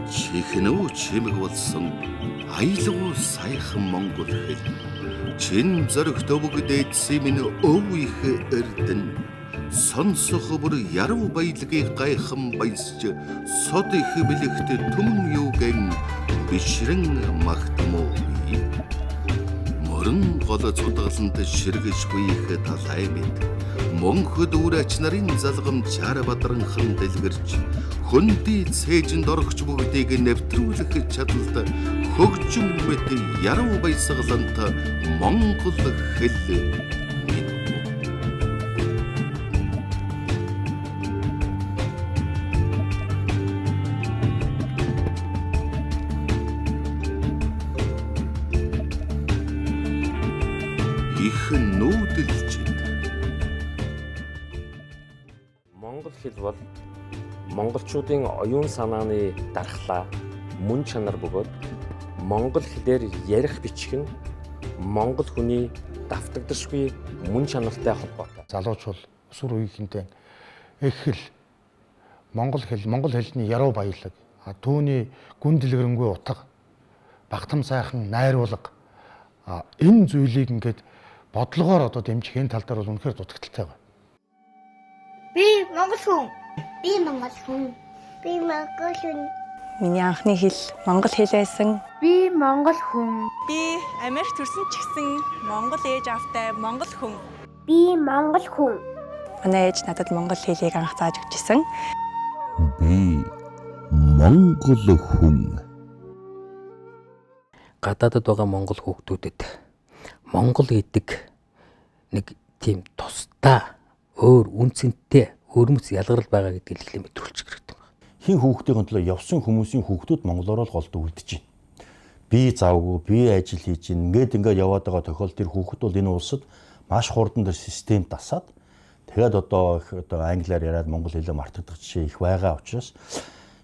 Чихнүү чимэг болсон аялгау сайхан монгол хэл. Чин зоригт өвөг дээдсийн минь өв их эрдэн. Сонсох бүр яруу баялагийг гайхан баясч сод их бэлэгт түмэн юугэн бишрэн магтмуу бий. Мөрөн гол цудгаланд ширгэж буйх талай мэд. Мөнхөд үр ач нарын залгам чаар бадранхан дэлгэрч хөндөй цээжинд орогч бүгдийг нэвтрүүлэх чадалд хөгжим мэт яруу баясгалант монгол хэл минь. Их нүүдэлчид. Монгол хэл бол монголчуудын оюун санааны дархлаа, мөн чанар бөгөөд монгол хэлээр ярих бичих нь монгол хүний давтагдашгүй мөн чанартай холбоотой. Залууч бол өсвөр үеийнхэнтэй их хэл, монгол хэл, монгол хэлний яруу баялаг, түүний гүн дэлгэрэнгүй утга, багтам сайхан найруулга, энэ зүйлийг ингээд бодлогоор одоо дэмжих энэ тал дээр бол үнэхээр дутагдaltaй байна. Би монгол хүн. Би монгол хүн. Би монгол хүн. Миний анхны хэл монгол хэл байсан. Би монгол хүн. Би Америк төрсэн ч гэсэн монгол ээж аавтай монгол хүн. Би монгол хүн. Манай ээж надад монгол хэлийг анх зааж өгч исэн. Би монгол хүн. Гадаадад байгаа монгол хүүхдүүдэд монгол гэдэг нэг тийм тусдаа өөр үнцэнтэй өрмөц ялгарл байгаа гэдгийг эхлэн мэдрүүлчих хэрэгтэй байна. Хин хүүхдийн төлөө явсан хүмүүсийн хүүхдүүд монголоор л голдуу үлдэж байна. Би завгүй, би ажил хийж байна. Ингээд ингээд яваад байгаа тохиолдолд тэр хүүхэд бол энэ улсад маш хурдан тэр систем дасаад тэгээд одоо их одоо англиар яриад монгол хэлээ мартагдах жишээ их байгаа учраас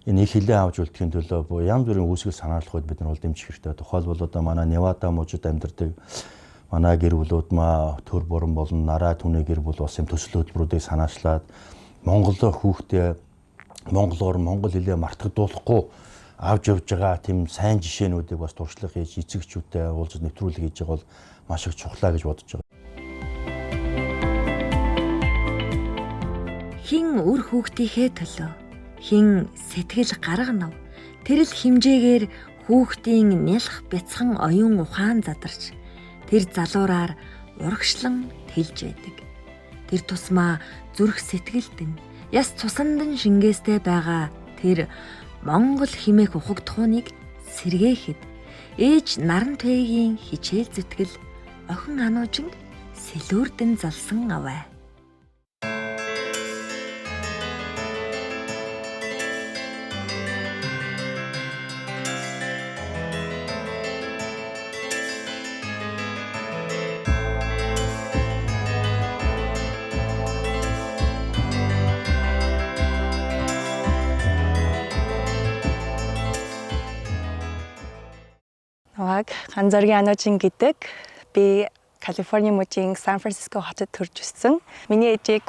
энэ их хэлээ авч үлдэхин төлөө янз бүрийн үүсгэл санаарлах үед бид нар бол дэмжих хэрэгтэй. Тухайлбал одоо манай Невада мужид амьдардаг манай гэр бүлүүд маа төр буран болон нараа түнэ гэр бүл бас юм төсөл хөтөлбөрүүдийг санаачлаад монгол хүүхдээ монголоор монгол хэлээ мартагдуулахгүй авч явж байгаа тийм сайн жишээнүүдийг бас туршлага хийж эцэгчүүдтэй уулзаж нэвтрүүлэг хийж байгаа бол маш их чухлаа гэж бодож байгаа. Хин үр хүүхдийнхээ төлөө, хин сэтгэл гарганав, тэр л хэмжээгээр хүүхдийн нялх бяцхан оюун ухаан задарч тэр залуураар урагшлан тэлж байдаг. Тэр тусмаа зүрх сэтгэлд нь яс цусанд нь шингээстэй байгаа тэр монгол химээх ухагдхууныг сэргээхэд ээж наран туяагийн хичээл зүтгэл охин ануужинг сэлүүрдэн залсан авай. Намайг Ганзоргийн Ануужин гэдэг. Би Калифорни мужийн Сан Франциско хотод төрж өссөн. Миний ээжийг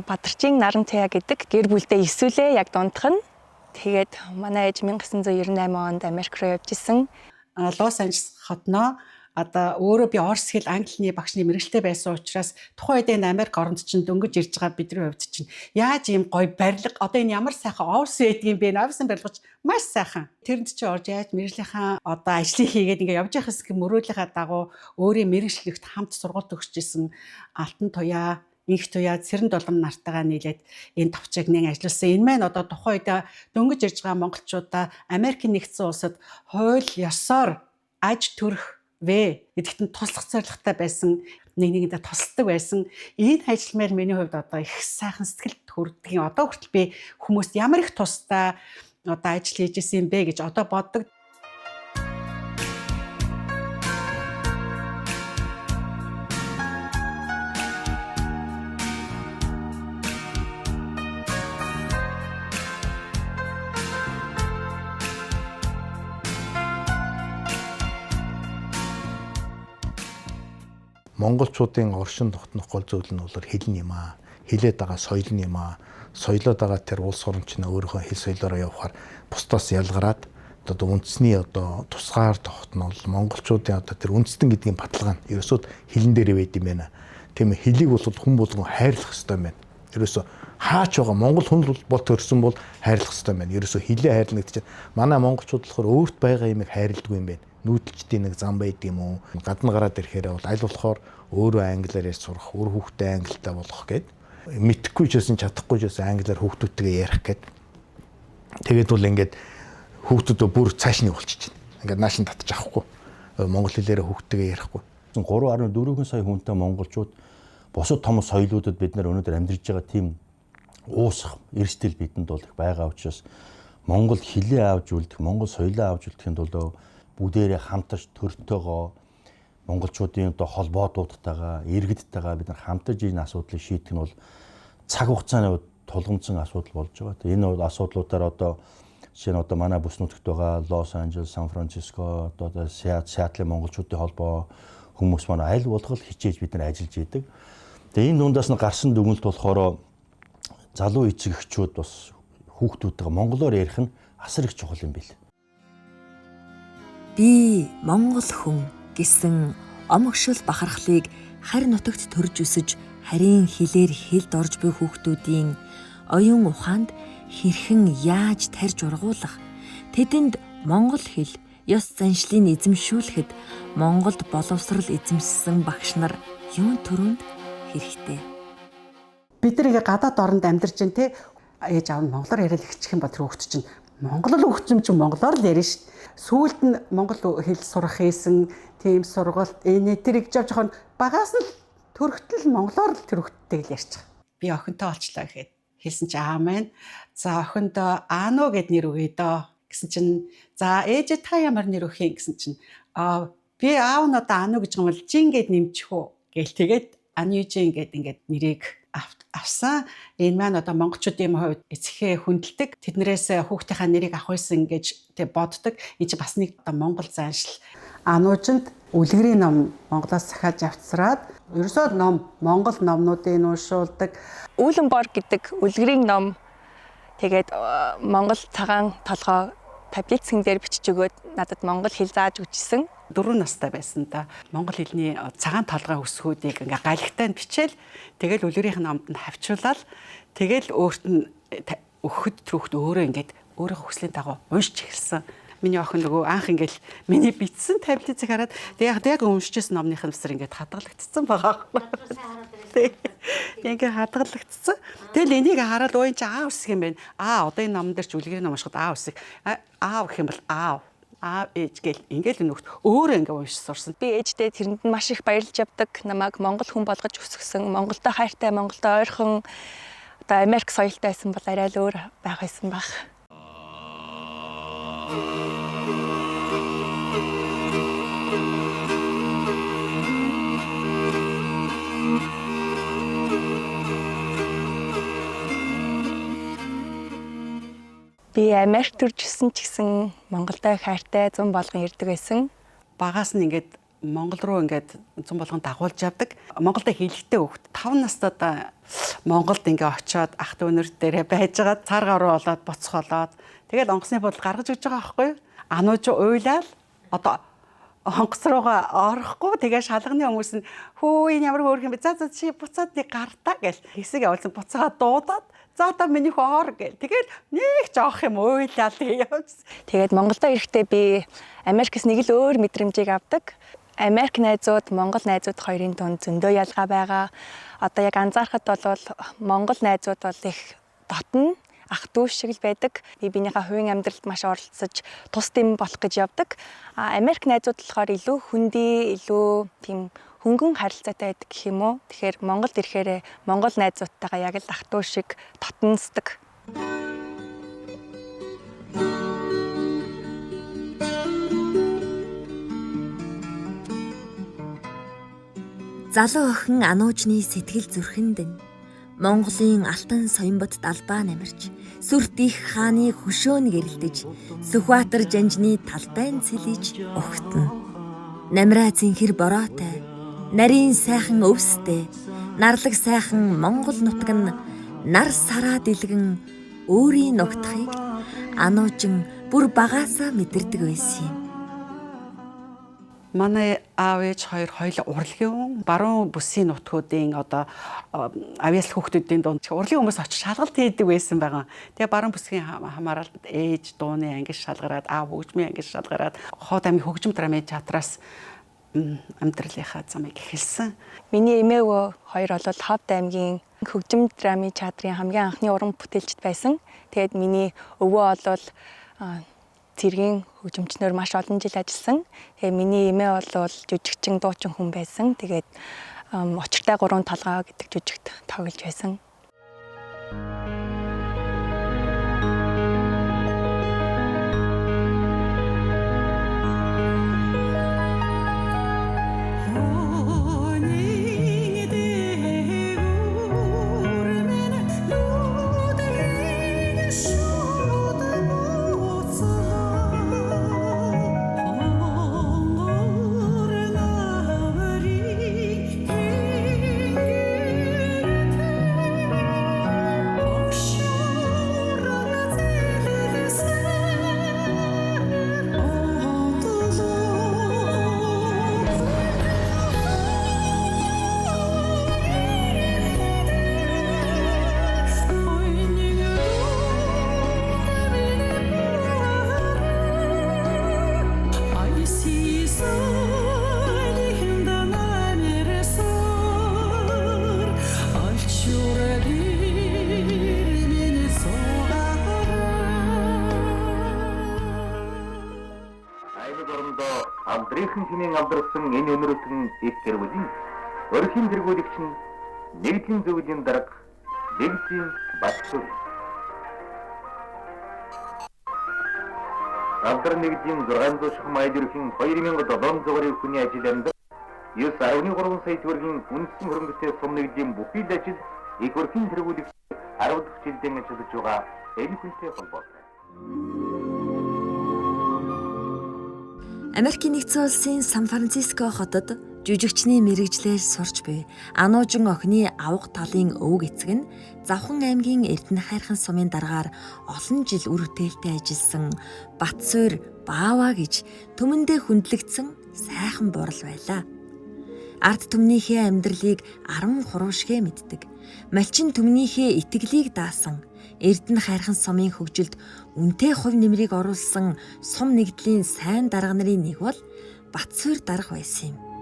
Бадарчин Нарантуяа гэдэг гэр бүлдээ эсүүлээ яг дундх нь. Тэгээд манай ээж 1998 онд Америк руу явж исэн. Лос Анжелес хотноо одоо өөрөө би орос хэл англи хэлний багшны мэргэжилтэй байсан учраас тухайн үед энэ Америк оронд чинь дөнгөж ирж байгаа бидний хувьд чинь яаж ийм гоё барилга одоо энэ ямар сайхан офис байдаг юм бэ? Офисын барилгач маш сайхан. Тэрэнд чинь орж яаж мэргэжлийнхаа одоо ажлыг хийгээд ингээ явж явах хэсэг мөрөөлийнхаа дагуу өөрийн мэргэжлэгт хамт сургууль төгсөж исэн Алтан Туяа, Инх Туяа, Цэрэн Долом нартайгаа нийлээд энэ товчийг нэн ажилласан. Энэ маань одоо тухайн үед дөнгөж ирж байгаа монголчуудаа Америкийн нэгдсэн улсад хууль ёсоор аж төрөх вэ гэдэгт нь туслах зорилготой байсан, нэг нэгэндээ тусалдаг байсан. Энэ ажил маань миний хувьд одоо их сайхан сэтгэлд хүрдгийн. Одоо хүртэл би хүмүүст ямар их тустай одоо ажил хийж исэн юм бэ гэж одоо боддог. Монголчуудын оршин тогтнох гол зүйл нь бол хэл нь юм аа. Хилээд байгаа соёл нь юм аа. Соёлоод байгаа тэр улс орон чинь өөрийнхөө хэл соёлоороо явахаар бусдаас ялгараад Одоо үндэсний одоо тусгаар тогтнол монголчуудын одоо тэр үндэстэн гэдгийн баталгаа нь ерөөсөө хилэн дээр байд юм байна. Тийм ээ, хэлийг бол хүн болгон хайрлах ёстой юм байна. Ерөөсөө хаач байгаа монгол хүн бол төрсөн бол хайрлах ёстой юм байна. Ерөөсөө хилээ хайрлна гэдэг чинь манай монголчууд болохоор өөрт байгаа юмыг хайрладаг юм байна. Нүүдэлчдийн нэг зам байд юм уу? Гадна гараад ирэхээр бол аль болохоор өөрөө англиар ярьж сурах, өөр хүүхдээ англитай болгох гээд мэдхгүй ч байсан чадахгүй ч байсан англиар хүүхдүүдтэйгээ ярих гээд тэгээд бол ингээд хүүхдүүдөө бүр цааш нь явуулчих чинь. Ингээд нааш нь татчих авахгүй. Монгол хэлээрээ хүүхдтэйгээ ярихгүй. 3.4 сая хүнтэй монголчууд бусад том соёлуудад бид нар өнөөдөр амьдарч байгаа тийм уусах эрсдэл бидэнд бол их байгаа учраас монгол хэлээ авч үлдэх, монгол соёлоо авч үлдэхин тулд бүгдээрээ хамтарч төртөөгөө монголчуудын одоо холбоодуудтайгаа, иргэдтэйгээ бид нар хамтарч энэ асуудлыг шийдэх нь бол цаг хугацааны тулгамдсан асуудал болж байгаа. Тэгээ энэ асуудлуудаар одоо жишээ нь одоо манай бүс нутагт байгаа Лос Анжелес, Сан Франциско, одоо Сиэтлын монголчуудын холбоо хүмүүс маань аль болох хичээж бид нар ажиллаж идэг. Тэгээ энэ дундаас нь гарсан дүгнэлт болохоор залуу эцэг эхчүүд бас хүүхдүүдтэйгээ монголоор ярих нь асар их чухал юм бил. Би монгол хүн гэсэн омогшил бахархлыг харь нутагт төрж өсөж харийн хилээр хэлд орж буй хүүхдүүдийн оюун ухаанд хэрхэн яаж тарж ургуулах, тэдэнд монгол хэл, ёс заншлыг эзэмшүүлэхэд Монголд боловсрал эзэмшсэн багш нар юун төрөнд хэрэгтэй. Бид нар ингээ гадаад оронд амьдарч байна те, ээж аав нь монголоор яриад ихчих юм бол тэр хүүхд чинь монгол хүүхд чинь монголоор л ярина шүү дээ. Сүүлд нь монгол хэл сурах хийсэн тийм сургалт энэ тэрийг жоохон багаас нь төрөхтөл монголоор л тэр хүүхдтэй л ярьчих. Би охинтой олчлаа гэхэд хэлсэн чи аа маань. За охинд Аану гэд нэр өгье дөө гэсэн чинь за ээжээ та ямар нэр өгөх юм гэсэн чинь аа би аав нь одоо Ану гэж юм бол Жин гэд нэмчих үү гээл тэгээд Анюжин гэд ингээд нэрийг авсан. Энэ маань одоо монголчуудын хувьд эцэгхээ хүндэлдэг. Тэднэрээс хүүхдийнхаа нэрийг авах байсан гэж тэг боддог. Энэ чи бас нэг одоо монгол заншил. Ануужинд үлгэрийн ном Монголоос захиалж авчраад ерөөсөө ном монгол номнуудыг уншуулдаг. Үүлэн бор гэдэг үлгэрийн ном тэгээд монгол цагаан толгой таблицэн дээр бичиж өгөөд надад монгол хэл зааж өгчсэн. 4 настай байсан да. Монгол хэлний цагаан толгой өсгүүдийг ингээ галагтай нь бичээл тэгэл үлгэрийн номд нь хавчуулаад тэгэл өөрт нь өгөхөд тэр хүүхд өөрөө ингээд өөрийнхөө хүслийн дагуу уншиж эхэлсэн. Миний охин нөгөө анх ингээл миний бичсэн таблицыг хараад тэг яг уншижсэн номных нь бисэр ингээд хадгалагдсан байгаа байхгүй. Ингээ хадгалагдсан. Тэгэл энийг хараад өө энэ чи аа үсэг юм байна. Аа одоо энэ номон дээр чи үлгэрийн ном уншихад аа үсэг. Аа гэх юм бол аав. Аав ээж гэл ингээл нөхд өөрөө ингээ уншиж сурсан. Би ээжтэй тэрэнд нь маш их баярлж явдаг. Намайг монгол хүн болгож өсгсөн. Монголдо хайртай, Монголдо ойрхон одоо Америк соёлтой байсан бол арай л өөр байх байсан байх. Би Америк төрж өссөн ч гэсэн Монголдо хайртай зун болгон ирдэг байсан. Багаас нь ингээд Монгол руу ингээд зун болгон дагуулж явдаг. Монголдо хэлэхтэй хүүхд 5 настайдаа Монголд ингээ очиод ах дүүнер дээрээ байжгаад цар гаруй болоод боцголоод тэгэл онгоцны бодол гаргаж өгч байгаа байхгүй юу? Анууж уйлал одоо онгоц руугаа орохгүй тэгээ шалганы хүмүүс нь хөө энэ ямар хөөрх юм бэ? За за чи буцаад нэг гартаа гэл хэсэг явуулсан буцаага дуудаад за одоо миний хөө ор гэл тэгэл нэг жоох юм уйлал тэгээ явчихсан. Тэгээд Монголдо ирэхдээ би Америкс нэг л өөр мэдрэмжийг авдаг. Америк найзууд, Монгол найзууд хоёрын дунд зөндөө ялгаа байгаа. Одоо яг анзаархад бол Монгол найзууд бол их дотно, ах дүү шиг л байдаг. Би биенийхээ хувийн амьдралд маш оролцож тус дэм болох гэж явдаг. А Америк найзууд болохоор илүү хүндий, илүү тийм хөнгөн харилцаатай байдаг гэх юм уу. Тэгэхээр Монголд ирэхээр Монгол найзуудтайгаа яг л ах дүү шиг дотносдог. Залуу охин Ануужны сэтгэл зүрхэнд нь Монголын алтан соёнботд албаа намирч, сүрт их хааны хөшөөнд гэрэлтэж, Сүхбаатар жанжны талбайн цэлиж угтана. Намраа цэнхэр бороотой, нарийн сайхан өвстэй, нарлаг сайхан Монгол нутаг нь нар сараа дэлгэн өөрийн нугтахыг Ануужин бүр багаасаа мэдэрдэг байсан юм. Манай аав ээж хоёр хоёул урлагийн хүн. Баруун бүсийн нутгуудын одоо авьяас хүүхдүүдийн дунд урлагийн хүмүүс очиж шалгалт хийдэг байсан байгаа. Тэгээ баруун бүсгийн хамааралд ээж дууны анги шалгараад, аав хөгжмийн анги шалгараад Хот аймгийн хөгжим драмын театраас амьдралынхаа замыг эхэлсэн. Миний эмээ өвөө хоёр бол Ховд аймгийн хөгжим драмын театрын хамгийн анхны уран бүтээлчд байсан. Тэгээд миний өвөө бол цэргийн хөгжимчнөр маш олон жил ажилласан. Тэгээ миний эмээ бол жүжигчин, дуучин хүн байсан. Тэгээд Учиртай гурван толгой гэдэг жүжигт тоглож байсан. Алдарсан энэ өнөртөн их гэр бүлийн өрхийн тэргүүлэгч нь нэгдлийн зөвлөлийн дарга Нэгдлийн Батсүр. Алдар нэгдлийн 600 шахам аяд өрхийн 2700 хүний ажил амьдрал 9.3 сая төгрөгийн үндсэн хөрөнгөтэй сум нэгдлийн бүхий л ажил их өрхийн тэргүүлэгч 10 дахь жилдээ ажиллаж байгаа энэ хүнтэй холбоотой. Америкийн нэгдсэн улсын Сан Франциско хотод жүжигчний мэрэгжлээр сурч буй Ануужин охины авга талын өвөг эцэг нь Завхан аймгийн Эрдэнэ хайрхан сумын даргаар олон жил үр бүтээлтэй ажилласан Батсуур Баава гэж түмэндээ хүндлэгдсэн сайхан бурал байлаа. Ард түмнийхээ амьдралыг 10 хуруушгэ мэддэг. Малчин түмнийхээ итгэлийг даасан Эрдэнэ хайрхан сумын хөгжилд үнэтэй хувь нэмрийг оруулсан сум нэгдлийн сайн дарга нарын нэг бол Батсуур дарга байсан юм.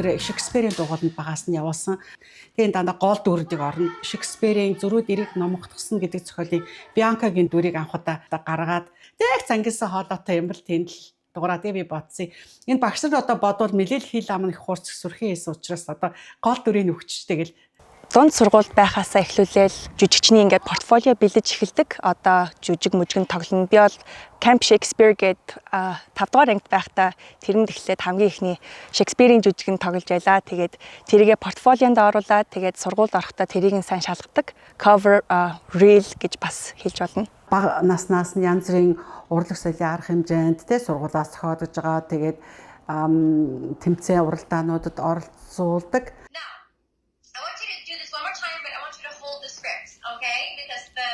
Тэр Шекспирийн дугууланд багаас нь явуулсан. Тэгээ дандаа гол дүрүүдийг орно. Шекспирийн зөрүүд эрийг номготгосон гэдэг зохиолын Бианкагийн дүрийг анх удаа гаргаад тэг зангисан хоолойтой юм бэл тэнд л дугаараа. Тэгээ би бодсон. Энэ багш нар одоо бодвол нэлээл хил ам их хурц сүрхий хийсэн учраас одоо гол дүрийг өгч тэгэл. Дунд сургуульд байхаасаа эхлүүлээл жүжигчний ингээд портфолио бэлдэж эхэлдэг. Одоо жүжиг мүжгэн тоглоно. Би бол Camp Shakespeare гээд 5 дугаар ангид байхдаа тэрэнд эхлээд хамгийн эхний Шекспирийн жүжигэн тоглож байлаа. Тэгээд тэрийгэ портфолионд оруулаад, тэгээд сургуульд орохдоо тэрийг нь сайн шалгадаг. Cover reel гэж бас хэлж болно. Бага наснаас нь янз бүрийн урлаг соёлын арга хэмжээнд, те, сургуулиас зохиодож байгаа. Тэгээд тэмцээн уралдаануудад оролцуулдаг. I want you to do this one more time, but I want you to hold the script, okay? Because the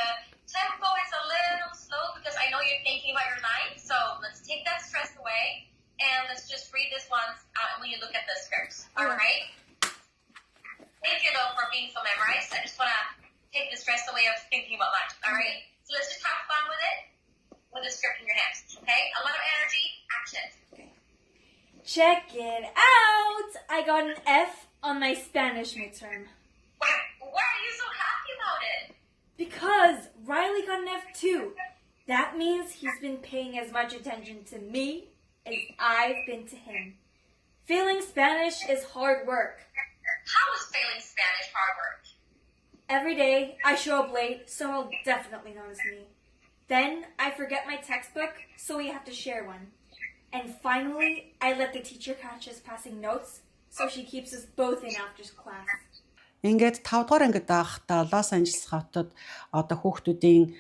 tempo is a little slow because I know you're thinking about your line. So let's take that stress away and let's just read this once when you look at the script. All right? Thank you though for being so memorized. I just want to take the stress away of thinking about that. All right? So let's just have fun with it, with the script in your hands. Okay? A lot of energy, action. Check it out! I got an F on my Spanish midterm. Why are you so happy about it? Because Riley got an F too. That means he's been paying as much attention to me as I've been to him. Failing Spanish is hard work. How is failing Spanish hard work? Every day I show up late, so he'll definitely notice me. Then I forget my textbook, so we have to share one. And finally, I let the teacher catch us passing notes, so she keeps us both in after class. Ингээд 5 дугаар ангид байхдаа Лос Анжелес хотод одоо хүүхдүүдийн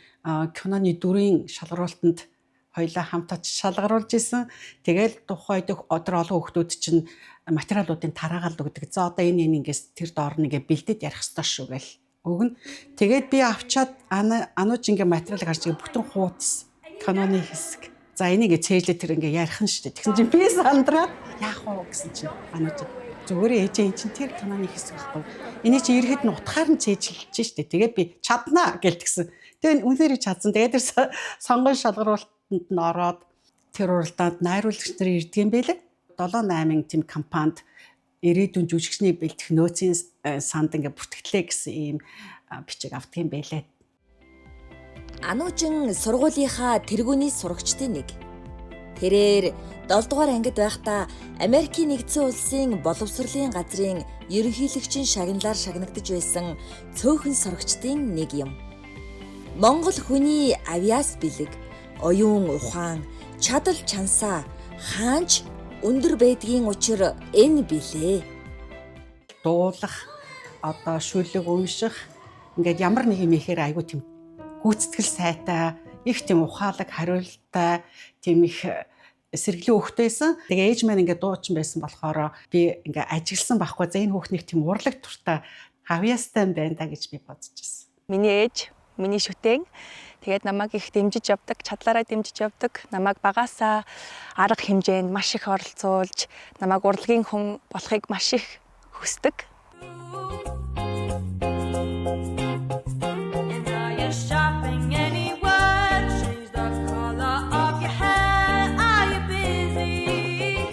киноны дүрийн шалгаруултанд хоёулаа хамт очиж шалгаруулж исэн. Тэгэл тухайд өдөр олон хүүхдүүд чинь материалуудын тараагаал өгдөг. За, одоо энэ ингээс тэр доор нэгэ бэлдээд ярих ёстой шүү гэл өгнө. Тэгээд би авчаад Анууч ингээ материал гарч ингээ бүтэн хуудас киноны хэсэг. За, энийг ингээ цээжлээ, тэр ингээ ярих нь шүү дээ. Тэгсэн чинь би сандраад яах вэ гэсэн чинь Анууч зүгээр ээжээ, эн чинь тэр киноны хэсэг байхгүй. Энийг чи ирэхэд нь утгаар нь цээжилж штэ. Тэгээд би чаднаа гэл тэгсэн. Тэгээ үнээр чадсан. Тэгээд тэр сонгон шалгаруултанд нь ороод тэр уралдаанд найруулагч нар ирдэг юм байлээ. 7 8 тийм компанид ирээдүйн жүжигчний бэлтгэх нөөцийн санд ингээ бүртгэлээ гэсэн ийм бичиг авдаг юм байлээ. Ануучин сургуулийнхаа тэргүүний сурагчдын нэг. Тэрээр 7 дугаар ангид байхдаа Америкийн Нэгдсэн Улсын боловсролын газрын ерөнхийлөгчийн шагналаар шагнагдаж байсан цөөхөн сурагчдын нэг юм. Монгол хүний авьяас бэлэг, оюун ухаан, чадал чансаа хаанч өндөр байдгийн учир энэ билээ. Дуулах, одоо шүлэг унших, ингээд ямар нэг юм ихээр айгүй тийм гүйцэтгэл сайтай, их тийм ухаалаг, хариулттай, тийм их сэргэлэн хүүхдээсэн. Тэгээ ээж маань ингээд дуучин байсан болохоор би ингээ ажигласан байхгүй. За, энэ хүүхнийг тийм урлаг дуртай, хавьяастай юм байна да гэж би бодож байсан. Миний ээж, миний шүтэн. Тэгээд намайг их дэмжиж явдаг, чадлаараа дэмжиж явдаг. Намайг багасаа арга хэмжээнд маш их оролцуулж, намайг урлагийн хүн болохыг маш их хүсдэг. And are you shopping anywhere? Change the color of your hair. Are you busy?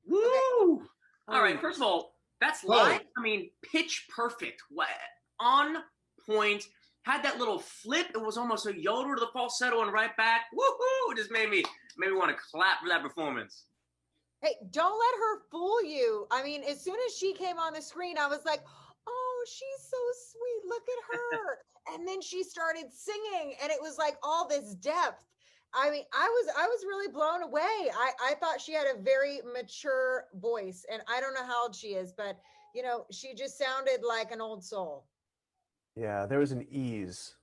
Woo! All right, first of all, that's live. I mean, pitch perfect. What on point. Had that little flip. It was almost a yodel to the falsetto and right back. Woohoo! It just made me want to clap for that performance. Hey, don't let her fool you. I mean, as soon as she came on the screen, I was like, "Oh, she's so sweet. Look at her." And then she started singing, and it was like all this depth. I mean, I was really blown away. I thought she had a very mature voice, and I don't know how old she is, but she just sounded like an old soul. Yeah, there was an ease.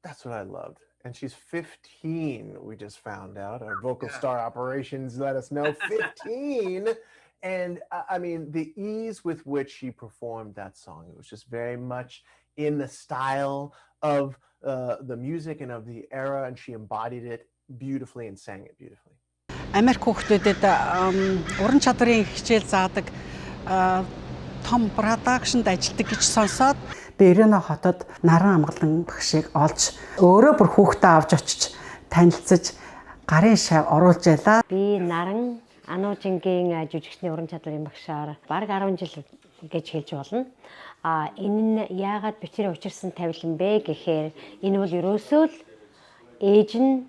That's what I loved. And she's 15, we just found out. Our vocal star operations let us know 15. And I mean, the ease with which she performed that song, it was just very much in the style of the music and of the era, and she embodied it beautifully and sang it beautifully. Америк хүүхдүүдэд уран чадварын хичээл заадаг том production д ажилладаг гэж сонсоод би Рено хотод Наран Амгалан багшийг олж, өөрөө бүр хүүхдээ авч очиж танилцаж, гарын шав оруулж байлаа. Би Наран Ануужингийн жүжигчний уран чадварын багшаар бараг 10 жил гэж хэлж болно. А энэ нь яагаад бичрээ учирсан тавилан бэ гэхээр энэ бол ерөөсөө л ээж нь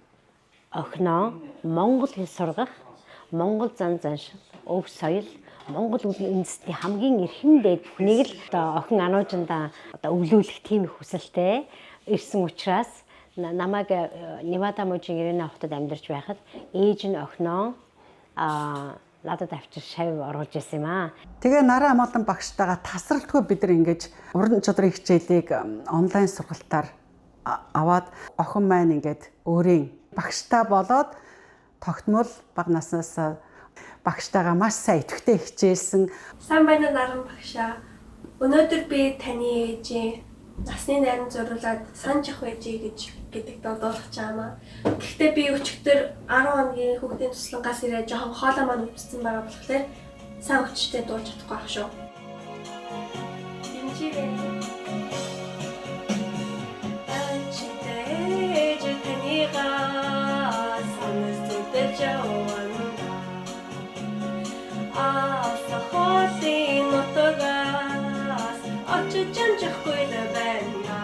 охиноо монгол хэл сургах, монгол зан заншил, өв соёл, Монгол үндэстний хамгийн эрхэм дээд бүхнийг л одоо охин Ануужиндаа одоо өвлүүлэх тийм их хүсэлтэй ирсэн учраас намайг Невада мужийн Ирена хотод амьдарч байхад ээж нь охиноо надад авчир шав оруулж ирсэн юм аа. Тэгээ Наран Амгалан багштайгаа тасралтгүй бид нар ингэж уран чадрын хичээлийг онлайн сургалтаар аваад охин маань ингээд өөрийн багштай болоод тогтмол бага наснаас багштайгаа маш сайн идэвхтэй хичээлсэн. Сайн байна уу, Наран багшаа. Өнөөдөр би таны ээжийн насны найранд зориулаад санаж явах ээжээ гэж гэдэг дуу дуулах чаамаа. Гэхдээ би өчигдөр 10 хоногийн хүүхдийн туслангаас ирээ жоохон хоолой маань өвдсөн байгаа болохоор сайн өвчтэй дуулж чадахгүй ах шүү. Дэмжээрэй. Ачтай ээж таныгаа санаас зүдэж явна. Аса хоолын нутагаас очиж амжихгүй л байна.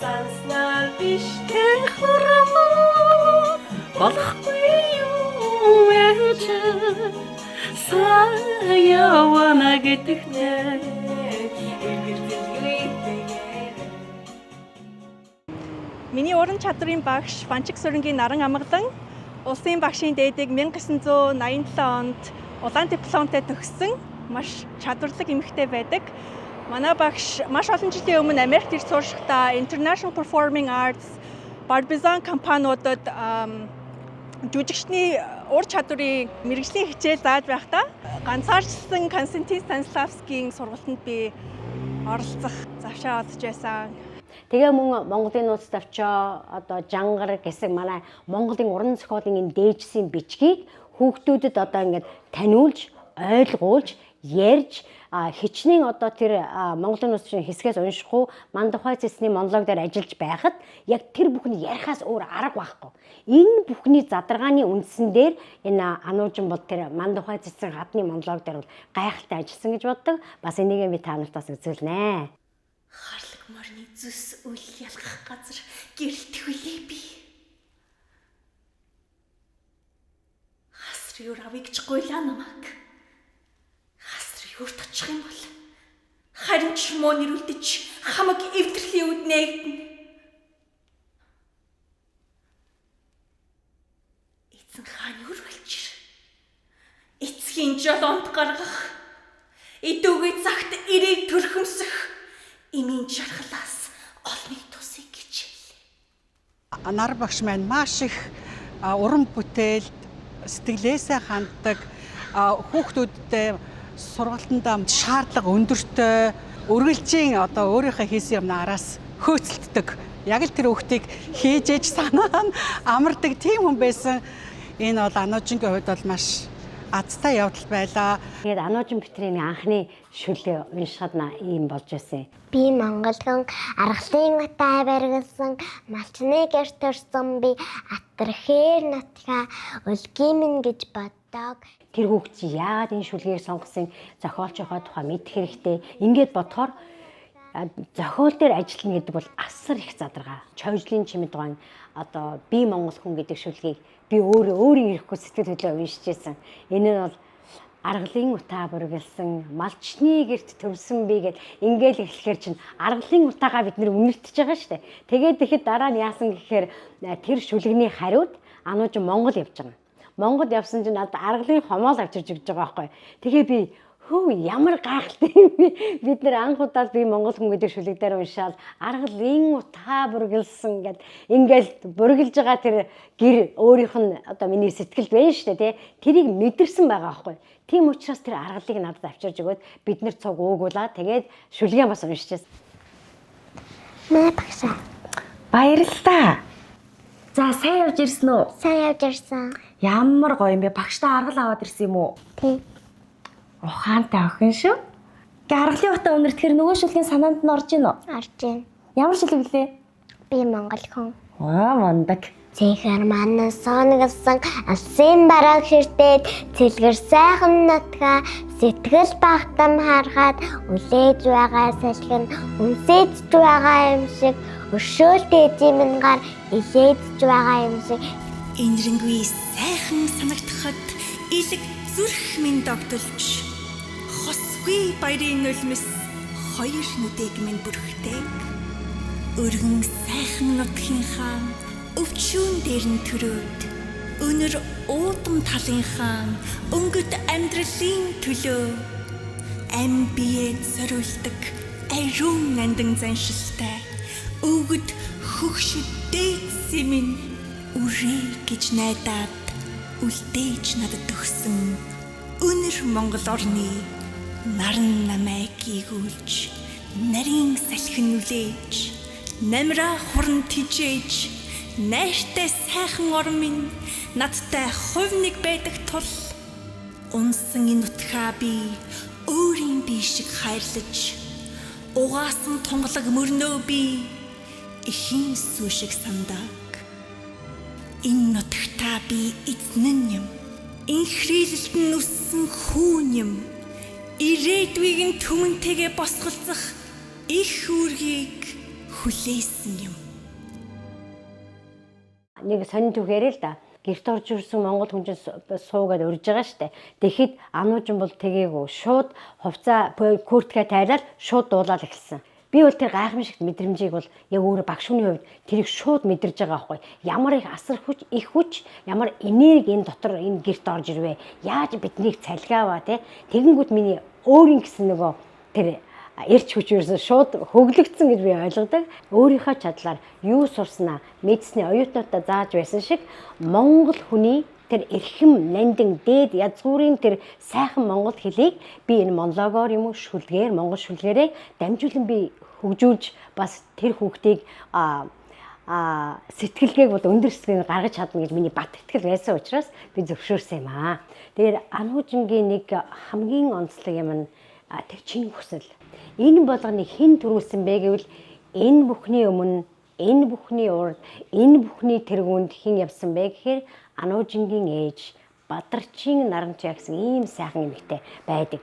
Санснаар биш хурмаа болохгүй юм ээж саяавана гэдэгтэй Миний уран чадрын багш Ванчик Сүрэнгийн Наран Амгалан улсын багшийн дээдийг 1987 онд улаан дипломтой төгссөн маш чадварлаг эмэгтэй байдаг. Манай багш маш олон жилийн өмнө Америкт ирж сууршихдаа International Performing Arts, Barbizon компаниудад жүжигчний ур чадварын мэргэжлийн хичээл зааж байхдаа ганцаарчсан Константин Станиславскийн сургалтанд би оролцох завшаа олж байсан. Тэгээ мөн Монголын нууц товчоо одоо жангар гэсэн манай Монголын уран зохиолын энэ дээжсийн бичгийг хүүхдүүдэд одоо ингээд таниулж, ойлгуулж, ярьж хичнээн одоо тэр Монголын нууцын хэсгээс уншихгүй Мандухай цэцний монолог дээр ажиллаж байхад яг тэр бүхний ярихаас өөр арга байхгүй. Энэ бүхний задаргааны үндсэн дээр энэ Ануужин бол тэр Мандухай цэцэн гадны монолог дээр бол гайхалтай ажилласан гэж боддог. Бас энийг би та нарт бас үзүүлнэ. Харлаг морины зүс үл ялгах газар гэрэлтэх үлээ би. Хасар юр авъя гэж гуйлаа намайг. Хасар юрт очих юм бол харин ч муу нэрүүлдэж хамаг эвдэрлийн үд нээгдэнэ. Эзэн хаан юр болчир. Эцгийн жолоонд гаргах. Идүүгээ цагт эрийг төрхөмсөх. Эмийн жаргалаас олныг тусыг гэж. Нар багш маань маш их уран бүтээлд сэтгэлээсээ ханддаг, хүүхдүүдтэй сургалтандаа шаардлага өндөртэй, үргэлжийн одоо өөрийнхөө хийсэн юмнаа араас хөөцөлддөг. Яг л тэр хүүхдийг хийж ээж санаа нь амардаг тийм хүн байсан. Энэ бол Ануужингийн хувьд бол маш азтай явдал байлаа. Тэгээд Ануужин Петрийн анхны шүлэг уншихад ийм болж байсан. Би Монгол хүн аргалын утаа баригдсан, малчны гэр төрсөн би атархээр нутгаа өлгийн минь гэж боддог. Тэр хүүхд чи яагаад энэ шүлгийг сонгосон, зохиолчийнхоо тухай мэдэх хэрэгтэй. Ингээд бодохоор зохиол дээр ажиллана гэдэг бол асар их задаргаа. Чойжлын чимэд гон одоо би Монгол хүн гэдэг шүлгийг би өөрөө өөрийн ирэхгүй сэтгэл хөдлөө уншиж байсан. Энэ нь бол аргалын утаа бүргэлсэн, малчны гэрт төвсөн би гэд ингээл эхлэхээр чинь аргалын утаагаа бид нэр үнэртэж байгаа шүү дээ. Тэгээд ихэд дараа нь яасан гэхээр тэр шүлэгний хариуд Ануужин Монгол явж байгаа. Монгол явсан чинь надад аргалын хомоол авчирч өгч байгаа байхгүй. Тэгээ би хөө ямар гайхалтай юм бэ? Бид нэр анх удаа би Монгол хүн гэдэг шүлэг дээр уншаал аргалын утаа бүргэлсэн гэд ингээл бүргэлж байгаа тэр гэр өөрийнх нь одоо миний сэтгэлд байна шүү дээ, тий. Тэрийг мэдэрсэн байгаа байхгүй. Тийм учраас тэр аргалыг надад авчирч өгөөд бид нэр цуг уугуулаа. Тэгээд шүлгээ бас уншижсэн. Манай багшаа. Баярлалаа. За сайн явж ирсэн үү? Сайн явж ирсэн. Ямар гоё юм бэ? Багштай аргал аваад ирсэн юм уу? Тий. Ухаантай охин шүү. Гэ аргалын утаа үнэртэхэр нөгөө шүлгийн санаанд нь орж ийн үү? Орж ийн. Ямар шүлэг блэ? Би Монгол хүн. Аа, мундаг. Цэнхэр манай сонгосон алсын барааг ширтээд цэлгэр сайхан нутгаа сэтгэл багтам харгаад үлээж байгаа салхи нь үнсээдж байгаа юм шиг өршөөлт эзэмнгаар гар илээдж байгаа юм шиг Энэрэнгүй сайхан санагдахад илэг Зүрх минь догдолж хосгүй баярын нулимс хоёр нүдийг минь бүрхдэг. Өргөн сайхан нутгийнхаа өвчүүн дээр нь төрөөд өнөр уудам талынхаа өнгөт амьдралын төлөө ам бие зориулдаг ариун нандин заншилтай өвгөд хөгш дээдсэн минь үрээ гэж найдаад үлдээж надад өгсөн өнөр Монгол орны наран намайг ийгүүлж нарийн салхин нүлээж намраа хуран тижээж найртай сайхан орон минь надтай хувь нэг байдаг тул унсан энэ нутгаа би өөрийн бие шиг хайрлаж угаасан тунгалаг мөрнөө би эхийн сүү шиг сандаг. Энэ нутагтаа би эзэн юм. Инхрийлэлд нь өссөн хүүн юм. Ирээдүйг нь түмэнтэйгээ босголцох их үүргийг хүлээсэн юм. Нэг сонин түүхээр л да. Гэрт орж ирсэн монгол хүн чинь суугаад урьж байгаа штэ. Тэгэхэд ануужин бол тэгээгүй. Шууд хувцаа куртка тайлаад шууд дуулаад эхэлсэн. Би бол тэр гайхамшигт мэдрэмжийг бол яг өөрөө багш хүний хувьд тэрийг шууд мэдэрж байгаа байхгүй. Ямар их асар хүч, их хүч, ямар энерги энэ дотор энэ гэрт орж ирвэ. Яаж биднийг цалгааваа те. Тэгэнгүүт миний өөрийн гэсэн нөгөө тэр эрч хүч ерөөсөн шууд хөглөгдсөн гэж би ойлгодог. Өөрийнхөө чадлаар юу сурснаа мэдсний оюутнуудаа зааж байсан шиг Монгол хүний тэр эрхэм нандин дээд язгуурын тэр сайхан монгол хэлийг би энэ монологоор юм уу шүлгээр монгол шүлгээрээ дамжуулан би хөгжүүлж бас тэр хүүхдийг а сэтгэлгээг бол өндөр сэтгэлгээг гаргаж чадна гэж миний бат итгэл байсан учраас би зөвшөөрсөн юм аа. Тэгэхээр Ануужингийн нэг хамгийн онцлог юм нь тэр чин хүсэл. Энэ болгоныг хэн төрүүлсэн бэ гэвэл энэ бүхний өмнө, энэ бүхний урд, энэ бүхний тэргуунд хэн явсан бэ гэхээр Ануужингийн ээж Бадарчин Наранчаа гэсэн ийм сайхан эмэгтэй байдаг.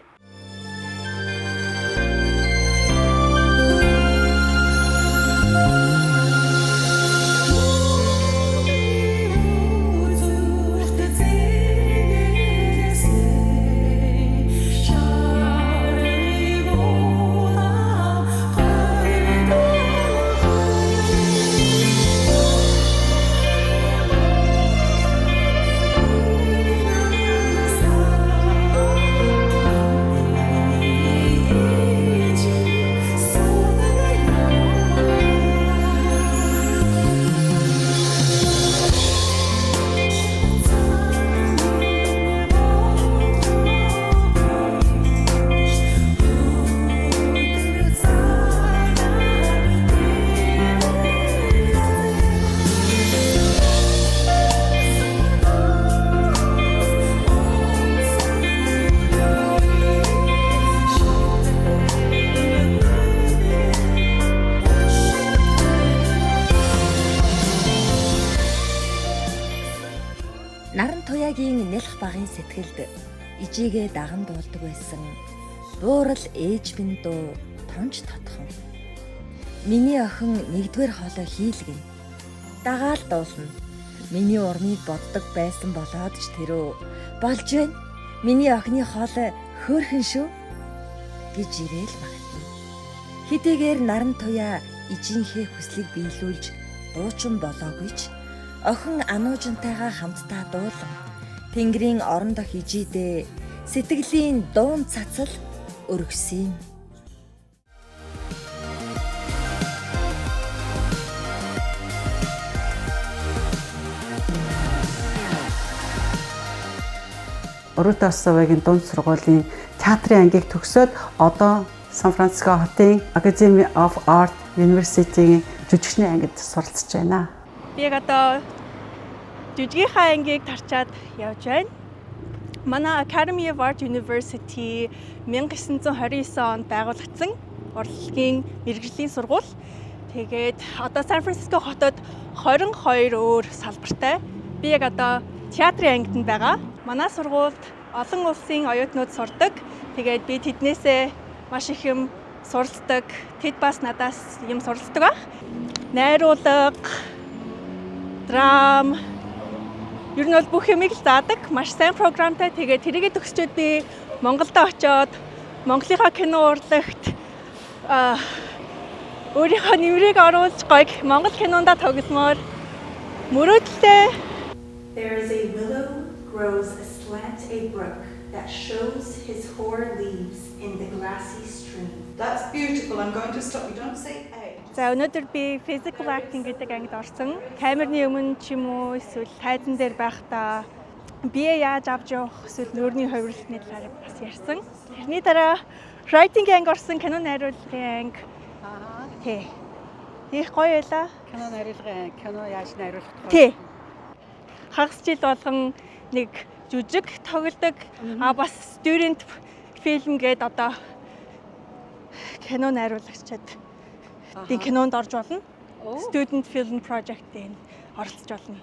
Наран Туяагийн нялх багын сэтгэлд ижигээ даган дуулдаг байсан. Буурал ээж минь дуу тунч тотхон. Миний охин нэгдүгээр хоолой хийлгэн. Дагаал дуулна. Миний урмыг боддог байсан болоод ч тэрөө болж байна. Миний охины хоолой хөөрхөн шүү гэж ирээл магтана. Хэдийгээр Наран Туяа ижийнхээ хүслийг биелүүлж дуучин болоогүй ч охин Ануужинтайгаа хамтдаа дуулан Тэнгэрийн орон дох ижийдээ сэтгэлийн дуун цацал өргөсөн юм. Орута Осовагийн дунд сургуулийн театрын ангийг төгсөөд одоо Сан Франциско хотын Academy of Art University-ийн жүжигчний ангид суралцж байна. Би яг одоо жижигийнхаа ангийг тарчаад явж байна. Манай Academy of Art University 1929 онд байгуулагдсан урлагийн мэргэжлийн сургууль. Тэгээд одоо Сан Франциско хотод 22 өөр салбартай. Би яг одоо театрын ангид нь байгаа. Манай сургуульд олон улсын оюутнууд сурдаг. Тэгээд би тэднээсээ маш их юм суралцдаг. Тэд бас надаас юм суралцдаг байх. Найруулга, драм, Ер нь бол бүх юмыг л заадаг. Маш сайн програмтай. Тэгээд тэрийгэ төгсчөөд би Монголдо очоод Монголынхаа кино урлагт өөрийнхөө нэмрийг оруулж гоё Монгол кинондоо тогломоор мөрөөдөлтэй. There is a willow grows aslant a brook that shows his hoar leaves in the glassy stream. That's beautiful. I'm going to stop you. Don't say A. За, өнөөдөр би physical acting гэдэг ангид орсон. Камерны өмнө ч юм уу, эсвэл тайзан дээр байхдаа бие яаж авч явах, эсвэл нүүрний хувирлтны талаар бас ярьсан. Тэрний дараа writing анги орсон, кино найруулгын анги. Тий. Их гоё байлаа. Кино найруулгын анги, кино яаж найруулах тухай. Тий. Хагас жил болгон нэг жүжиг тоглодог. А бас student film гээд одоо кино найруулагчид тийм кинонд орж болно. Student Film Project-ийн оролцож болно.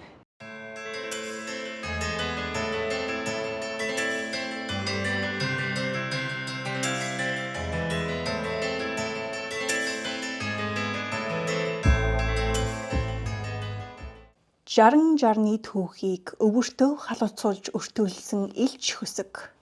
Жаран жарны түүхийг өвөртөө халууцуулж өртөөлсөн элч хөсөг.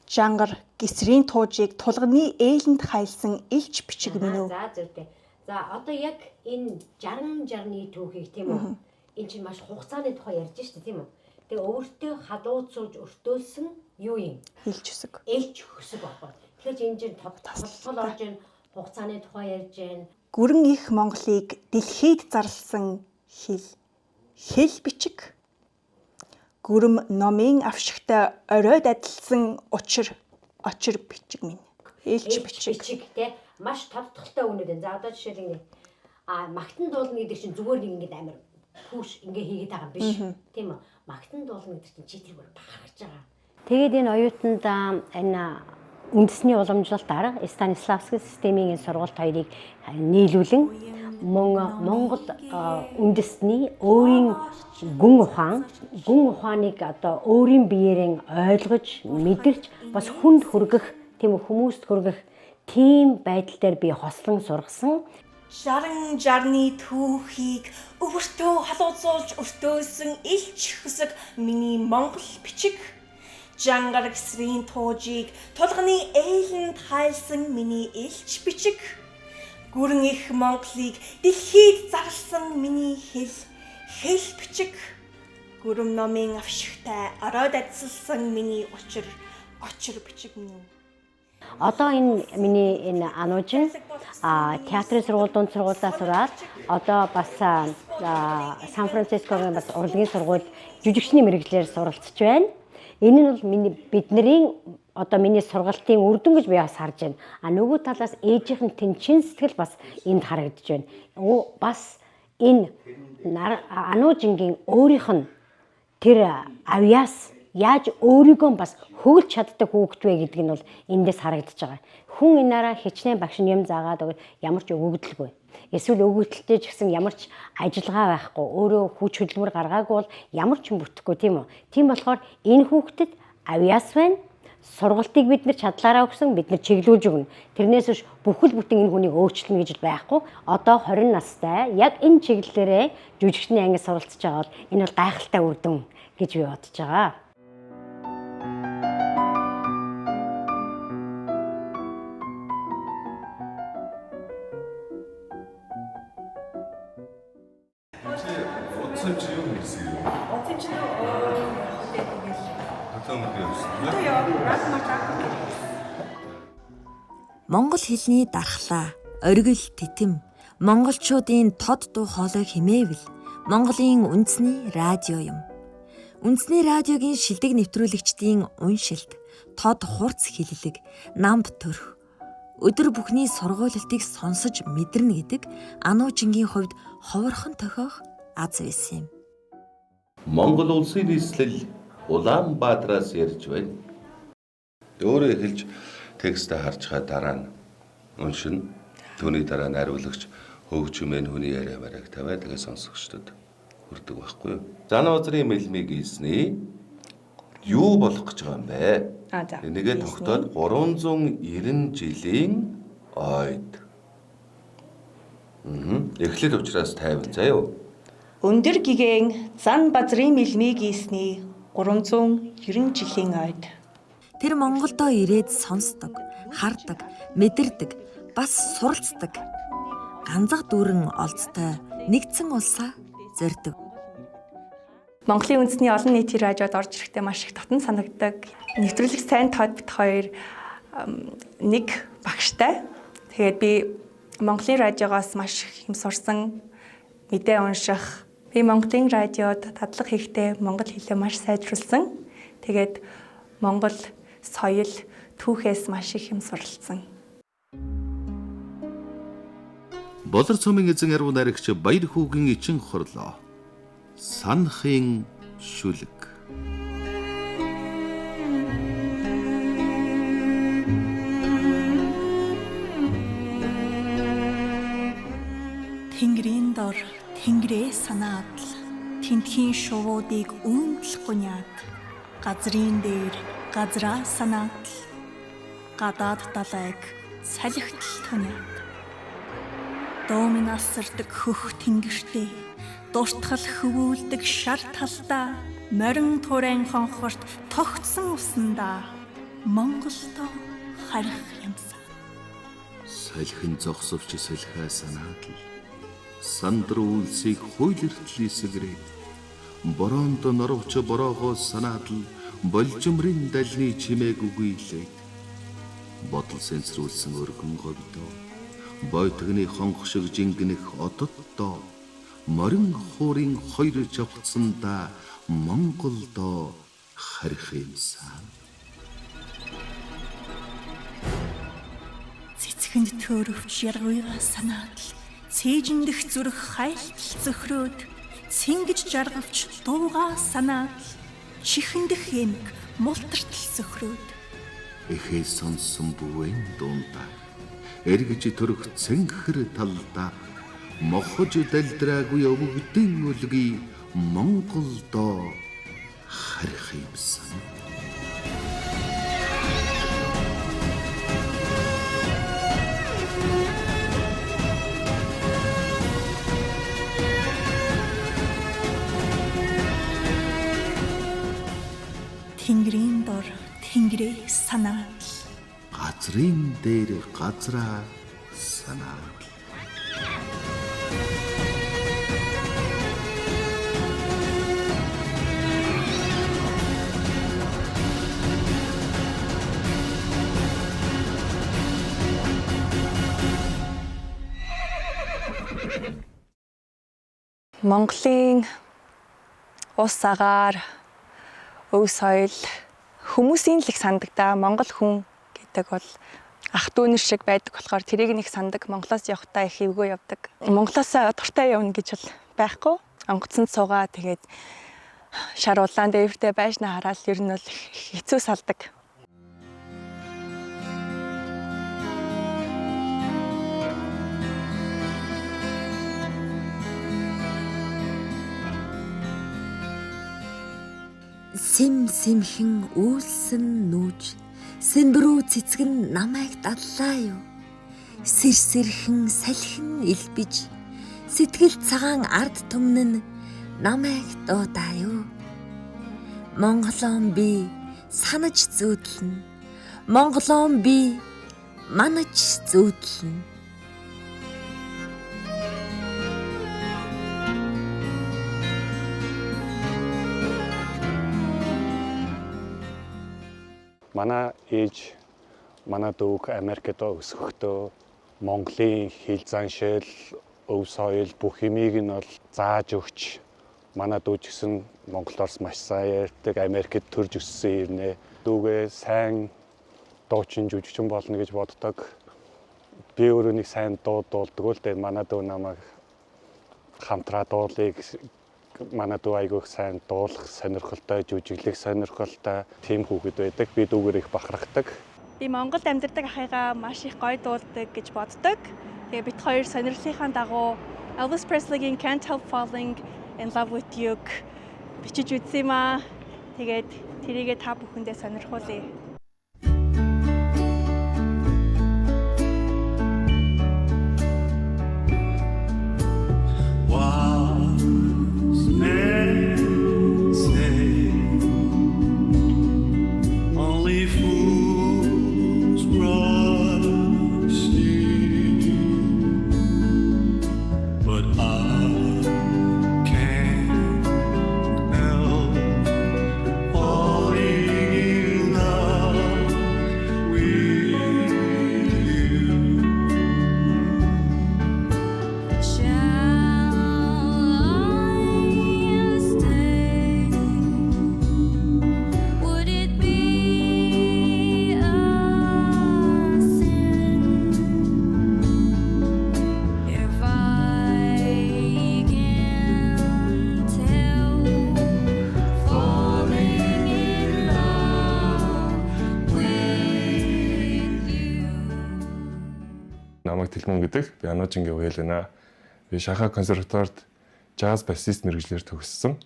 Жангар гисрийн туужийг тулганы ээлэнд хайлсан элч бичиг минь үү. За, зүйтэй. За, одоо яг энэ 60 60-ны түүхийг, тийм үү? Энэ чинь маш хугацааны тухай ярьж штэ, тийм үү? Тэгээ өвөртөө халууцуулж өртөөлсөн юу юм? Элч хөсөг. Элч хөсөг баггүй. Тэгэхээр чи энэ чинь тодтол орж ийн, хугацааны тухай ярьж байна. Гүрэн их Монголыг дэлхийд зарласан хэл. Хэл бичиг. Гүрэм номын авшигтай оройд адилсан учир очир бичиг минь. Элч бичиг. Бичиг те, маш тодтолтой үгнүүд байна. За, одоо жишээл ингэ магтан дуулна гэдэг чинь зүгээр нэг ингэ амар пүш ингээ хийгээд байгаа юм биш. Тийм үү? Магтан дуулна гэдэг чинь чи тэр бүр бахархаж байгаа. Тэгээд энэ оюутанд энэ үндэсний уламжлалт арга Станиславский системийн энэ сургалт хоёрыг нийлүүлэн мөн Монгол үндэсний өөрийн гүн ухаан, гүн ухааныг одоо өөрийн биеэрэн ойлгож, мэдэрч бас хүнд хүргэх, тийм үү, хүмүүст хүргэх тийм байдал дээр би хослон сургасан. Жаран жарны түүхийг өвөртөө халууцуулж өртөөсөн элч хөсөг миний Монгол бичиг. Жангар гисрийн туужийг тулганы ээлэнд хайлсан миний элч бичиг. Гүрэн их Монголыг дэлхийд зарласан миний хэл, хэл бичиг. Гүрэм номын авшигтай оройд адисалсан миний учир очир бичиг минь. Одоо энэ миний энэ анууж театрын сургууль, дунд сургуулиас сураад одоо бас Сан Францискогийн бас урлагийн сургууль жүжигчний мэргэжлээр суралцж байна. Энэ нь бол миний бидний одоо миний сургалтын үр дүн гэж би бас харж байна. А нөгөө талаас ээжийнх нь тэнчин сэтгэл бас энд харагдаж байна. Бас энэ ануужингийн өөрийнх нь тэр авьяас яаж өөрийгөө бас хөглж чаддаг хүүхэд вэ гэдэг нь бол эндээс харагдаж байгаа. Хүн энаараа хичнээн багш нь юм заагаад өгөх ямар ч өгөгдөлгүй. Эсвэл өгөгдөлтэй ч гэсэн ямар ч ажиллагаа байхгүй, өөрөө хүч хөдөлмөр гаргаагүй бол ямар ч юм бүтэхгүй, тийм үү? Тийм болохоор энэ хүүхдэд авьяас байна. Сургалтыг бид нар чадлаараа өгсөн, бид нар чиглүүлж өгнө. Тэрнээс биш бүхэл бүтэн энэ хүнийг өөрчилнө гэж байхгүй. Одоо 20 настай яг энэ чиглэлээрээ жүжигчний ангид суралцж байгаа бол энэ бол гайхалтай үр дүн гэж би бодож байгаа. Утсан чи юу хийсэн юм? Утсан чи тэгэл. Хөтөлмөр явсан. Монгол хэлний дархлаа, оргил титэм, монголчуудын тод дуу хоолой химээвэл Монголын үндэсний радио юм. Үндэсний радиогийн шилдэг нэвтрүүлэгчдийн уншилт, тод хурц хэллэг, намб төрх, өдөр бүхний сургуулилтыг сонсож мэдэрнэ гэдэг ануужингийн хувьд ховорхон тохиох аз байсан юм. Монгол улсын нийслэл Улаанбаатараас ярьж байна. Өөрөө эхэлж текстээ харж байгаа, дараа нь уншина. Түүний дараа найруулагч хөгжмөн хүний яриа бараг тавиа, тэгээ сонсогчдод хүрдэг байхгүй юу? Зан озрын мэлмиг ийсний юу болох гэж байгаа юм бэ? А за. Энийгээ тогтоод 390 жилийн ойд. Эхлэл учраас 50 заяа. Өндөр гигэн зан базрын мэлмиг ийсний 390 жилийн ойд. Тэр Монголдо ирээд сонсдог, хардаг, мэдэрдэг, бас суралцдаг. Ганзаг дүүрэн олзтой нэгдсэн улсаа зорддог. Монголын үндэсний олон нийтийн радиод орж ирэхдээ маш их татан санагддаг. Нэвтрүүлэг сайн тод бит хоёр нэг багштай. Тэгээд би Монголын радиогоос маш их юм сурсан, мэдээ унших. Би Монголын радиод дадлага хийхдээ монгол хэлээ маш сайжруулсан. Тэгээд Монгол соёл түүхээс маш их юм суралцсан. Болор цомын эзэн арвуу найрагч Баяр хүүгийн ичин хорлоо. Санахын шүлэг. Тэнгэрийн дор тэнгэрээ санаадл тентхийн шувуудыг үүмдэл гуниад газрын дээр газраа санаадл гадаад далайг салхитл туниад дуу минь асардаг хөх тэнгэртээ дуртгал хөвүүлдэг шар талдаа морин турайн хонхорт тогтсон усандаа Монголдо харих юмсан. Салхин зогсовч салхиа санаадл сандар үйлсийг хуйлэртэл эсгэрээд бороонд норовч бороогоо санаадл болжимрын далны чимээг үгүйлээд бодол сэнсрүүлсэн өргөн говьдоо бойтгны хонх шиг жингэнэх ододдоо морин хуурын хоёр чавцсандаа Монголдо харих юмсан. Цэцгэнд төөрөвч яргуйгаа санаадл цээжиндэх зүрх хайлтал зөхрөөд цэнгэж жаргавч дуугаа санаадл чихэндэх эмэг мултартал зөхрөөд эхээ сонсон бүвэн дундаа эргэж төрөх цэнхэр талдаа мохож далдраагүй өвгдэн үлгий Монголдо харих юмсан. Тэнгэрийн дор тэнгэрээ санаадл газрын дээр газраа санаадл. Монголын ус агаар, өв соёл хүмүүсийн л их сандаг да. Монгол хүн гэдэг бол ах дүү нар шиг байдаг болохоор тэрийг нэг сандаг. Монголоос явахдаа их эвгүй явдаг. Монголоос дуртай явна гэж бол байхгүй. Онгоцонд суугаа тэгээд шар улаан дээвэртэй байшна хараад ер нь бол хэцүү салдаг. Сим симхэн үйлсэн нүүж сэнбрүү цэцгэн намайг даллаа юу. Сэр сэрхэн салхин илбэж сэтгэл цагаан ард түмэн нь намайг дуудаа юу. Монголон би санаж зүүдлэн. Монголон би манаж зүүдлэн. Манай ээж, манай дүүг Америкт өсөхдөө Монголын хэл заншил, өв соёл бүх юмыг нь бол зааж өгч манай дүү ч гэсэн монголоос маш сайн ярьдаг, Америкт төрж өссөн ирнэ. Дүүгээ сайн дуучин жүжигчин болно гэж боддог. Би өөрөө нэг сайн дуу дуулдаг л дээ. Манай дүү намайг хамтраа дуулыг манай дүү айгүйх сайн дуулах сонирхолтой, жүжиглэх сонирхолтой тийм хүүхэд байдаг. Би дүүгээр их бахархдаг. Би Монголд амьдардаг ахыгаа маш их гоё дуулдаг гэж боддог. Тэгээ бит хоёр сонирхлынхаа дагуу Elvis Presley-гийн Can't Help Falling in Love with You бичиж үзсэн юм аа. Тэгээд тэрийгээ та бүхэндээ сонирхуулъя. One Намайг Тэлмэн гэдэг. Би Ануужингийн үеэл байна. Би Шанхай консерваторид jazz bassist мэргэжлээр төгссөн.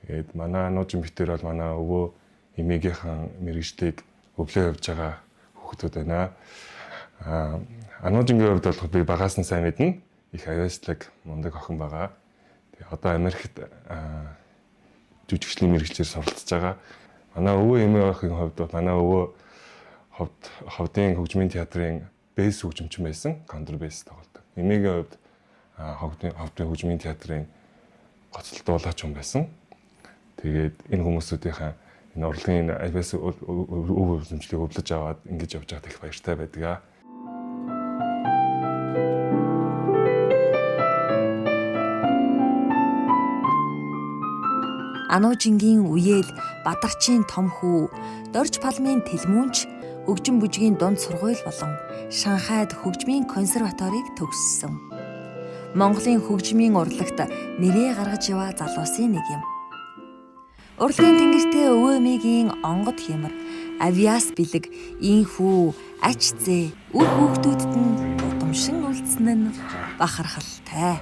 Тэгээд манай Ануужин битэр бол манай өвөө эмээгийнхэн мэргэжлийг өвлөө явж байгаа хүүхдүүд байна. Ануужингийн хувьд бол би багаас нь сайн мэднэ. Их авьяаслаг мундаг охин байгаа. Тэгээ одоо Америкт жүжигчлийн мэргэжлээр суралцж байгаа. Манай өвөө эмээгийнхэн хувьд бол манай өвөө ховдын хөгжмийн театрын бэс хөгжимчин байсан. Контрбэс тоглодог. Эмээгийн хувьд ховдын хөгжмийн театрын гоцлол дуулаач хүн байсан. Тэгээд энэ хүмүүсүүдийнхээ энэ урлагийн авиас өв өвлөмжлийг өвлөж аваад ингэж явж байгаад их баяртай байдаг. Ануужингийн үеэл, Бадарчийн том хүү, Дорж Палмын тэлмүүнч, хөгжим бүжгийн дунд сургууль болон Шанхайд хөгжмийн консерваторийг төгссөн. Монголын хөгжмийн урлагт нэрээ гаргаж яваа залуусын нэг юм. Урлагийн тэнгэртээ өвөө эмээгийн онгод хямар, авиас бэлэг, инхүү, ач зээ, үр хүүхдүүдэд нь удамшин үлдсэн нь бахархалтай.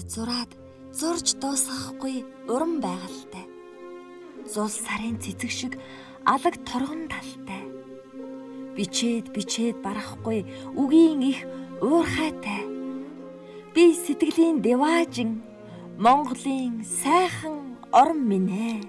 Зураад зурж дуусгахгүй уран байгальтай. Зул сарын цэцэг шиг алаг торгон талтай. Бичээд барахгүй үгийн их уурхайтай. Би сэтгэлийн деваажин Монголын сайхан орон минь ээ.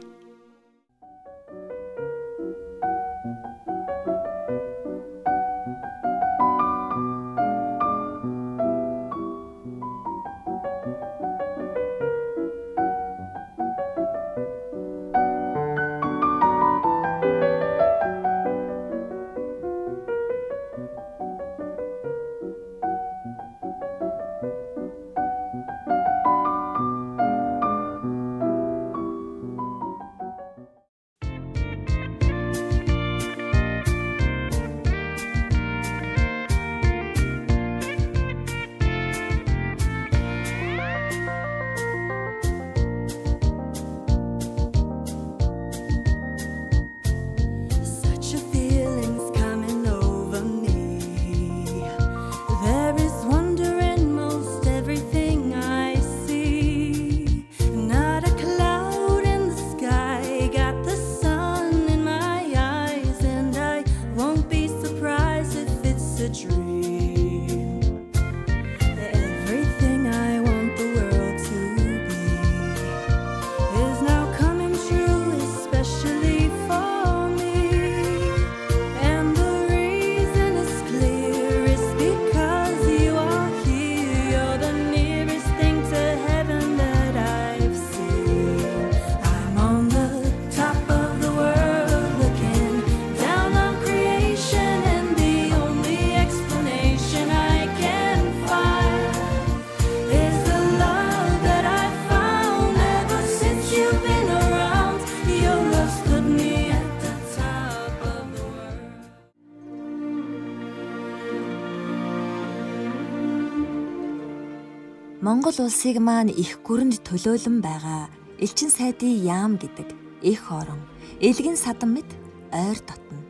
Монгол улсыг маань их гүрэнд төлөөлөн байгаа Элчин сайдын яам гэдэг эх орон элгэн садан мэт ойр дотно.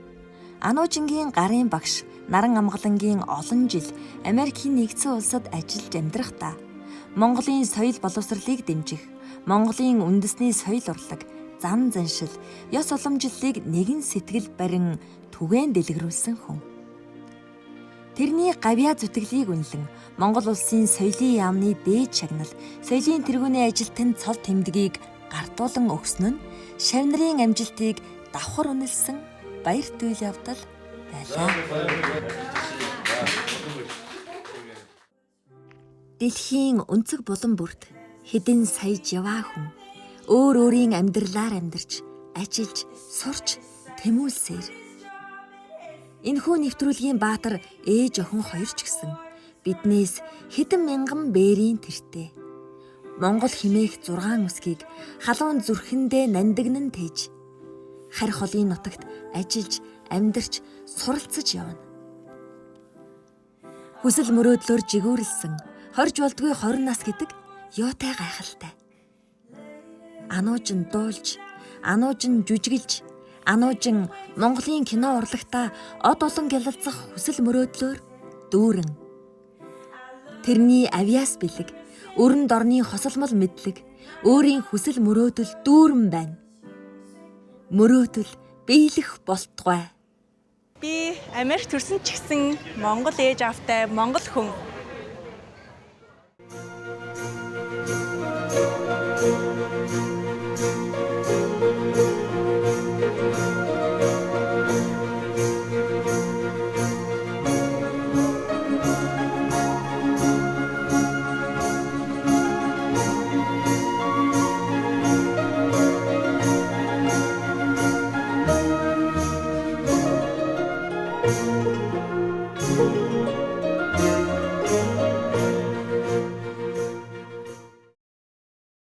Ануужингийн гарын багш Наран Амгалангийн олон жил Америкийн нэгдсэн улсад ажиллаж амьдрахдаа Монголын соёл боловсролыг дэмжих, Монголын үндэсний соёл урлаг, зан заншил, ёс уламжлалыг нэгэн сэтгэл барин түгээн дэлгэрүүлсэн хүн. Тэрний гавьяа зүтгэлийг үнэлэн Монгол улсын соёлын яамны дээд шагнал, соёлын тэргүүний ажилтан цол тэмдгийг гартуулан өгсөн нь шавь нарын амжилтыг давхар үнэлсэн баярт үйл явдал байлаа. Дэлхийн өнцөг булан бүрт хэдэн сая жаваа хүн өөр өөрийн амьдралаар амьдарч, ажиллаж, сурч тэмүүлсээр. Энэхүү нэвтрүүлгийн баатар ээж охин хоёр ч гэсэн биднээс хэдэн мянган бээрийн тэртээ. Монгол химээх 6 үсгийг халуун зүрхэндээ нандинан тээж харь холын нутагт ажиллаж, амьдарч, суралцаж явна. Хүсэл мөрөөдлөөр жигүүрлсэн хорж болдгүй 20 нас гэдэг юутай гайхалтай. Ануужин дуулж, ануужин жүжиглж, ануужин Монголын кино урлагтаа од олон гялалзах хүсэл мөрөөдлөөр дүүрэн. Тэрний авиас бэлэг, өрн дорны хосолмол мэдлэг, өөрийн хүсэл мөрөөдөл дүүрэн байна. Мөрөөдөл биелэх болтугай. Би Америк төрсөн ч гэсэн Монгол ээж аавтай Монгол хүн.